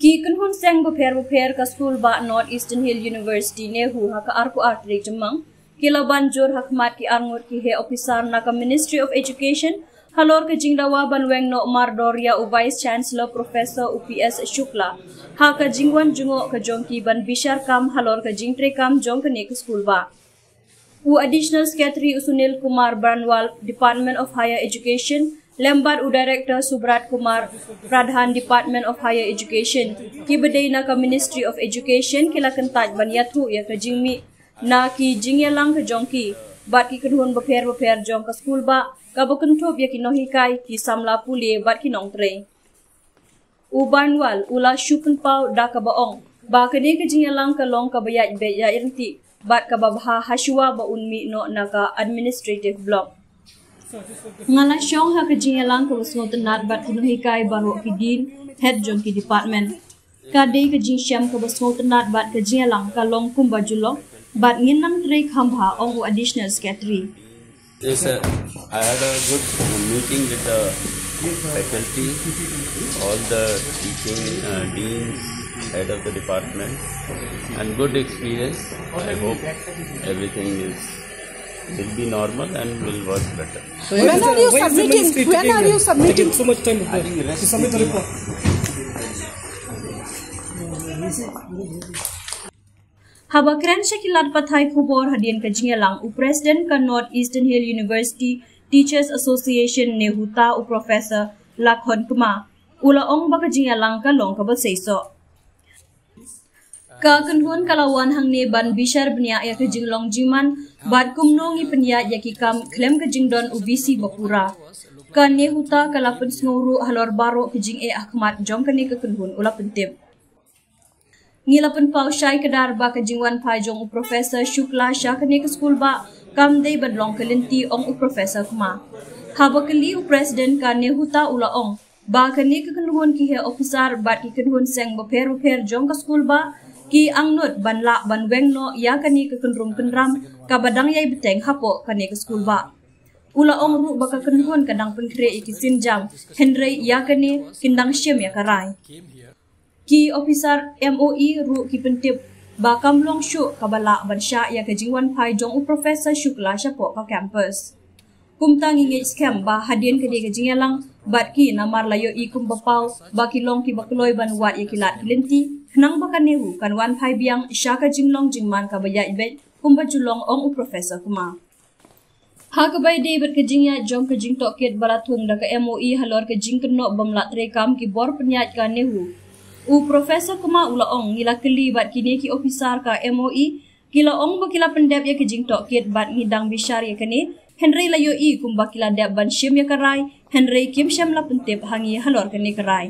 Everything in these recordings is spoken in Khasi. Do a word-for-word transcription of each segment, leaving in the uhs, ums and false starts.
Ki kynhun seng bapher bapher ka skul bah North Eastern Hill University NEHU ha ka arphew ar tarik Jymmang ki la ban jur ha khmat ki arngut ki heh ophisar na ka Ministry of Education halor ka jingdawa ban weng noh mardor ïa u Vice Chancellor Professor u P S Shukla ha ka jingwan jngoh ka jong ki ban bishar kam halor ka jingtrei kam jong kane ka skul bah. U Additional Secretary u Sunil Kumar Barnwal, Department of Higher Education, lem bad u Director Subrat Kumar, Pradhan, Department of Higher Education, ki ba dei na ka Ministry of Education ki la kyntait ban ïathuh ïa ka jingmih na ki jingïalang ka jong ki bad ki kynhun bapher bapher jong ka skul bah, kaba kynthup ïa ki nonghikai, ki samla pule bad ki nongtrei. U Barnwal u la shu pynpaw da kaba ong ba kane ka jingïalang ka long kaba ïaid beit ïaid ryntih bad kaba bha ha shuwa ba un mih noh na ka administrative block. Nga la shong ha ka jingïalang kaba sngewtynnat bad ki nonghikai baroh ki dean, head jong ki department. Ka dei ka jingshem kaba sngewtynnat bad ka jingïalang ka long kumba ju long bad ngin nang trei kham bha, ong u Additional Secretary. Yes, sir. I had a good meeting with the faculty, all the teaching uh, deans, head of the department, and good experience. I hope everything is will be normal and will work better. When are you submitting? When are you submitting? So much time. Submit the report. Haba kren sha ki lad pathai khubor hadien ka jingïalang, u President ka North Eastern Hill University Teachers Association NEHUTA, u Professor Lakhon Kma, u la ong ba ka jingïalang ka long kaba seisoh. Ka kynhun ka la wan hangne ban bishar bniah ïa ka jinglong jingman bad kumno ngi pynïaid ïa ki kam khlem ka jingdon u VC ba pura. Ka NEHUTA ka la pynsngew ruh halor baroh ki jingeh ha khmat jong kane ka kynhun, u la pyntip. Ngi la pynpaw shai kdar ba ka jingwan phai jong u Professor Shukla sha kane ka skul bah kam dei ban long ka lynti, ong u Professor Kma. Haba kylli, u President ka NEHUTA u la ong ba kane ka kynhun ki heh ophisar bad ki kynhun seng bapher bapher jong ka skul bah ki angnud ban lah ban weng noh ïa kane ka kynrum kynram kaba dang ïai bteng hapoh kane ka skul bah. U la ong ruh ba ka kynhun ka dang pynkhreh ïa ki sienjam, hynrei ïa kane kin dang shim ïa ka rai. Ki ophisar MOE ruh ki pyntip ba kam long shuh kaba lah ban shah ïa ka jingwan phai jong u Professor Shukla shapoh ka campus. Kumta ngi ngeit skhem ba hadien ka dei ka jingïalang bad ki, namar la ïohi kumba paw ba ki long kiba kloi ban wad ïa ki lad ki lynti, khnang ba ka NEHU kan wan phai biang sha ka jinglong jingman kaba ïaid beit kumba ju long, ong u Professor Kma. Ha kaba ïadei bad ka jingïaid jong ka jingtohkit ba la thung da ka MOE halor ka jingkynnoh bym lah treikam ki bor pynïaid ka NEHU, u Professor Kma u la ong, ngi la kylli bad kine ki ophisar ka MOE, ki la ong ba ki la pyndep ïa ka jingtohkit bad ngi dang bishar ïa kane, hynrei la ïohi kumba ki la dep ban shim ïa ka rai, hynrei kim shym la pyntip ha ngi halor kane ka rai.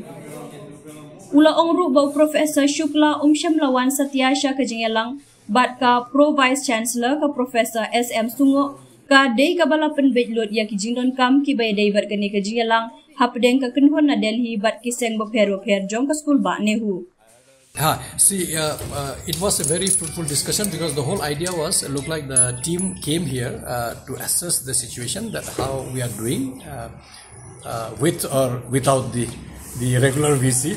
U la ong ruh ba u Professor Shukla um shym la wan satia sha ka jingïalang bad ka Pro Vice Chancellor, ka Professor S M Sungoh, ka dei kaba la pynbeit lut ïa ki jingdonkam kiba ïadei bad kane ka jingïalang hapdeng ka kynhun na Delhi bad ki seng bapher bapher jong ka skul bah NEHU. Ha, see, uh, uh, it was a very fruitful discussion because the whole idea was, uh, look like the team came here uh, to assess the situation, that how we are doing uh, uh, with or without the the regular VC,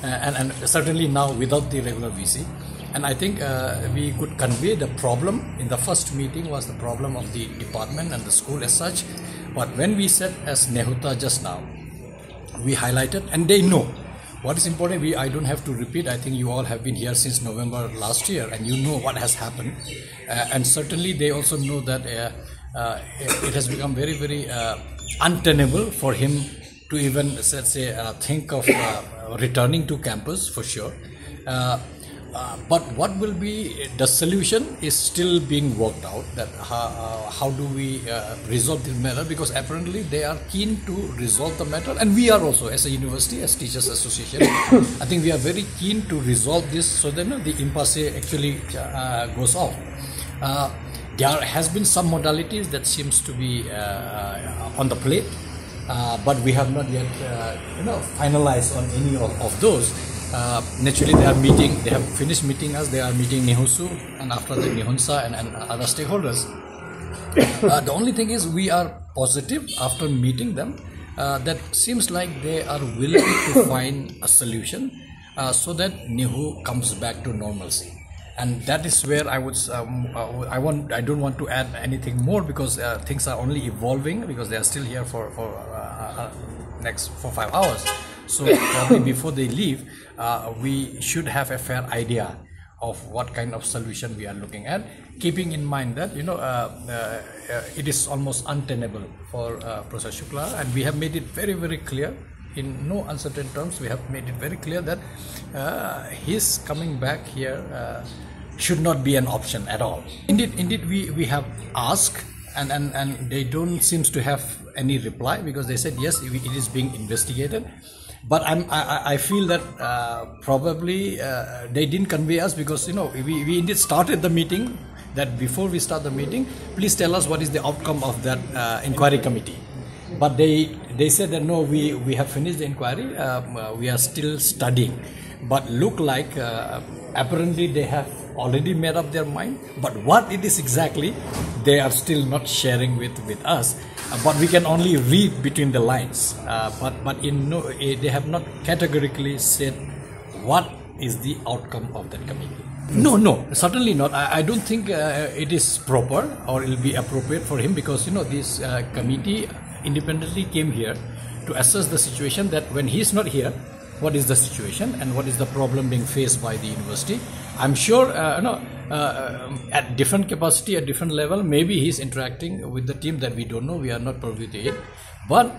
uh, and, and certainly now without the regular VC. And I think uh, we could convey the problem in the first meeting was the problem of the department and the school as such. But when we said as NEHUTA just now, we highlighted, and they know what is important. We, I don't have to repeat. I think you all have been here since November last year, and you know what has happened. Uh, and certainly, they also know that uh, uh, it has become very, very uh, untenable for him to even, let's say, uh, think of uh, returning to campus for sure. Uh, uh, but what will be the solution is still being worked out, that how, uh, how do we uh, resolve this matter, because apparently they are keen to resolve the matter, and we are also, as a university, as Teachers Association, I think we are very keen to resolve this so that, you know, the impasse actually uh, goes off. Uh, there has been some modalities that seems to be uh, on the plate, uh, but we have not yet, uh, you know, finalized on any of, of those. Uh, naturally, they are meeting. They have finished meeting us. They are meeting NEHUSU, and after that, NEHUNSA and, and other stakeholders. Uh, the only thing is, we are positive after meeting them. Uh, that seems like they are willing to find a solution. uh, so that NEHU comes back to normalcy. And that is where I would, um, uh, I want, I don't want to add anything more because uh, things are only evolving because they are still here for, for uh, uh, uh, next four, five hours. So probably before they leave, uh, we should have a fair idea of what kind of solution we are looking at, keeping in mind that, you know, uh, uh, uh, it is almost untenable for uh, Professor Shukla, and we have made it very, very clear in no uncertain terms. We have made it very clear that uh, his coming back here uh, should not be an option at all. Indeed, indeed, we, we have asked, and, and, and they don't seems to have any reply because they said, "Yes, it is being investigated." But I'm, I, I- I feel that uh, probably uh, they didn't convey us because, you know, we, we indeed started the meeting that before we start the meeting, please tell us what is the outcome of that uh, inquiry committee. But they, they said that, "No, we, we have finished the inquiry, um, uh, we are still studying." But look like uh, apparently they have already made up their mind, but what it is exactly, they are still not sharing with, with us. Uh, but we can only read between the lines. Uh, but, but in no, eh, they have not categorically said what is the outcome of that committee. No, no, certainly not. I, I don't think uh, it is proper or it will be appropriate for him because, you know, this uh, committee independently came here to assess the situation, that when he is not here, what is the situation and what is the problem being faced by the university. I'm sure, uh, you know, uh, at different capacity, at different level, maybe he's interacting with the team that we don't know, we are not privy to it. But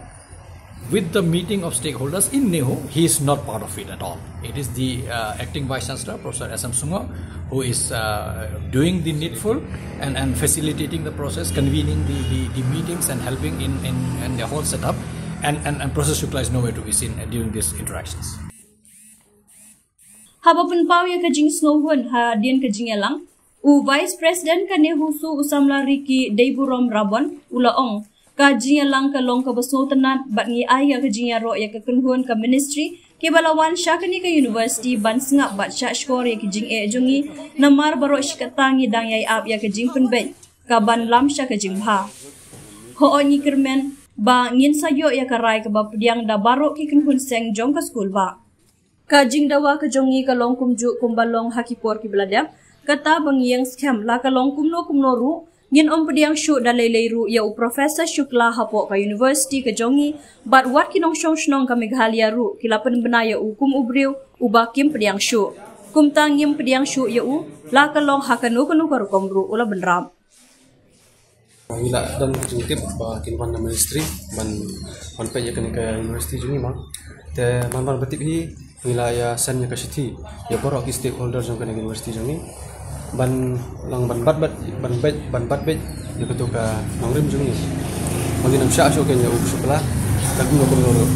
with the meeting of stakeholders in NEHU, he is not part of it at all. It is the uh, acting vice chancellor, Professor S M Sungok, who is uh, doing the needful and, and facilitating the process, convening the, the, the meetings and helping in, in, in the whole setup. And, and, and Professor Shukla is nowhere to be seen during these interactions. Haba pynpaw ïa ka jingsngewhun hadien ka jingïalang, u Vice President ka NEHUSU, u samla Ricky Deiburom Rabon, u la ong, ka jingïalang ka long kaba sngewtynnat bad ngi ai ïa ka jingïaroh ïa ka kynhun ka ministry kiba la wan sha kane ka university ban sngap bad shah shkor ïa ki jingeh jong ngi, namar baroh shi katta ngi dang ïai ap ïa ka jingpynbeit kaban lam sha ka jingbha. Hooid, ngi kyrmen ba ngin sa ïoh ïa ka rai kaba pdiang da baroh ki kynhun seng jong ka skul ba. Ka jingdawa ka jong ngi ka long kumjuh kumba long ha ki por kiba la dep, kata ba ngi ïeng skhem la ka long kumno kumno ruh, ngin ym pdiang shuh da lei lei ruh ïa u Professor Shukla hapoh ka university ka jong ngi, bad wat ki nongshong shnong ka Meghalaya ruh ki la pynbna ïa u kum u briew uba kim pdiang shuh. Kumta ngim pdiang shuh ïa u la ka long ha kano kano ka rukom ruh, u la bynrap. Ngi la don ka jingtip ba kin wan na ministry ban, ban peit ïa kane ka university jong ngi ma. Te man ban ba tip hi ngi la ïa send ïa ka shithi ïa baroh ki stakeholder jong kane ka university jong ngi ban long ban bat bat ban beit ban bat beit ïa kato ka nongrim jong ngi. Ba ngin ym shah shuh kein ïa u Shukla ka kumno kumno ruh.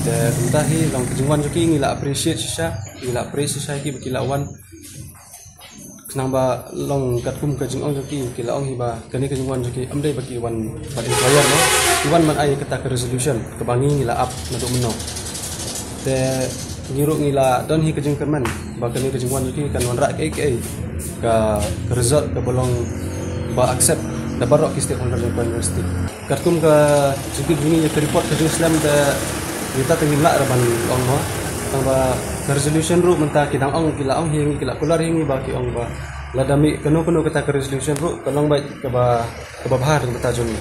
Te kumta hi long ka jingwan jong ki, ngi la appreciate shisha, ngi la appreciate shisha ïa ki ba ki la wan. Khnang ba long katkum ka jingong jong ki, ki la ong hi ba kane ka jingwan jong ki ym dei ba ki wan ban inquire noh, ki wan ban ai kata ka resolution kaba ngi ngi la ap naduh mynno. Te ngi ruh ngi la don hi ka jingkyrmen ba kane ka jingwan jong ki kan wanrah kaei kaei ka, ka result kaba long ba accept da baroh ki stakeholder jong ka university. Katkum ka jingkit jong ngi ïa ka report ka jingslem te ïa ta te ngim lah ra ban ong mo. Tang ba ka resolution ruh mynta ki dang ong, ki la ong hi ngi, ki la kular hi ngi ba ki ong ba lada mih kano kano kata ka resolution ruh ka long beit kaba, kaba bha ha ka bynta jong ngi.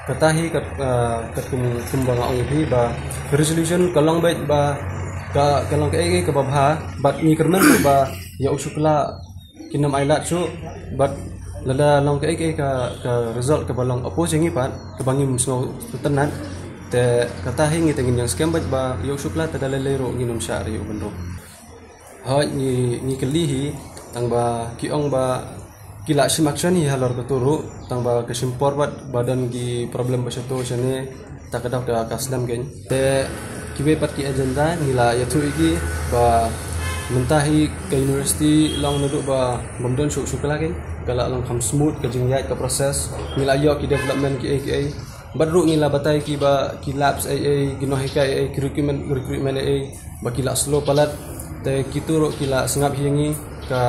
Kata hi kat, ah, katkum kumba nga ong hi ba ka resolution ka long beit ba ka, ka long kaei kaei kaba bha, bad ngi kyrmen ruh ba ïa u Shukla kin ym ailad shuh, bad lada long kaei kaei ka, ka result kaba long oppose ïa ngi pat kaba ngim sngewtynnat. Te kata hi ngi te ngin ïeng skhem beit ba ïa u Shukla te da lei lei ruh ngin ym shah ri ïa u ban ruh. Hooid, ngi, ngi kylli hi tang ba ki ong ba ki la shim action hi halor kato ruh, tang ba ka shim por bad ba don ki problem ba shato shane. Ta ka dap ka, ka slem kein. Te kiwei pat ki agenda ngi la ïathuh ïa ki ba mynta hi ka university long naduh ba bym don shuh u Shukla kein, ka la long kham smooth ka jingïaid ka process. Ngi la ïoh ki development kiei kiei. Bad ruh ngi la batai ki ba ki labs ei ei, ki nonghikai ei ei, ki recruitment, recruitment ei ei ba ki la slow palat. Te kito ruh ki la sngap hi ïa ngi, ka,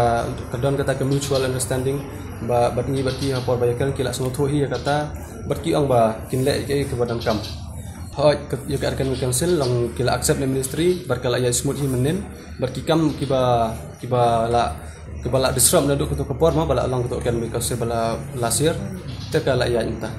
ka don kata ka mutual understanding ba bad ngi bad ki ha por ba ïakren ki la sngewthuh hi ïa kata. Bad ki ong ba kin leh ïa kaei kaba donkam. Hooid, ka, ïa ka Arakan Council long ki la accept na ministry, bad ka la ïaid smooth hi mynnin, bad ki kam kiba, kiba la, kiba la disrupt naduh kato ka por mo, ba la long kato ka Arakan Council ba la last year, te ka la ïaid mynta.